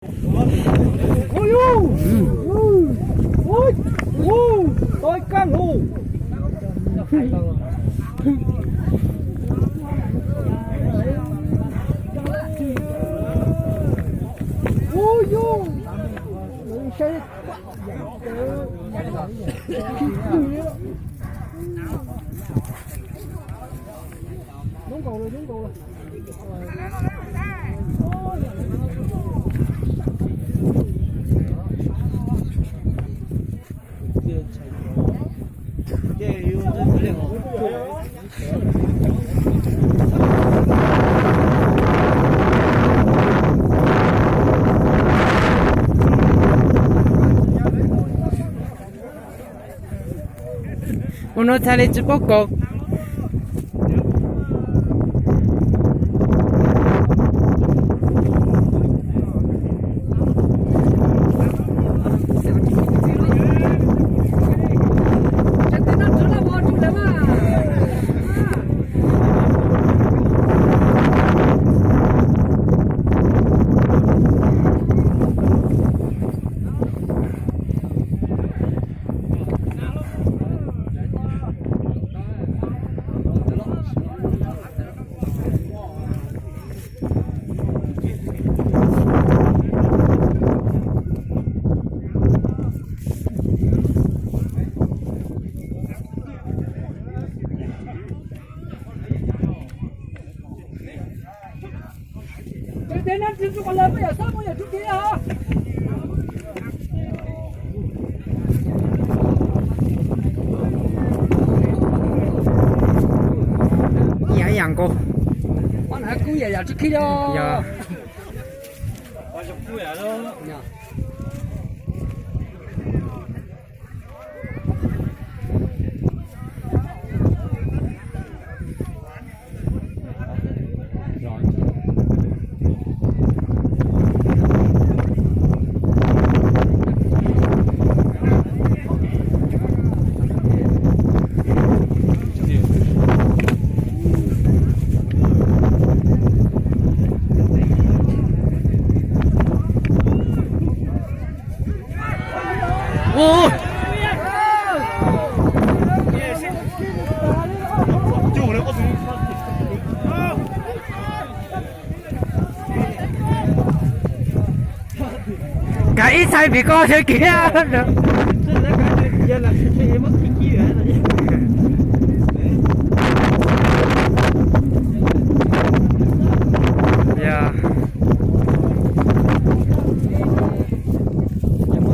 Ui, ui, ui, ui, tôi căng hù. Ui, ui. Hnub nkaus lawm, hnub nkaus lawm. Ua no txhaj li tsis paub kaus. Ib yam nkaus. Yog. Kav ib txhais vim koj sawv kiag.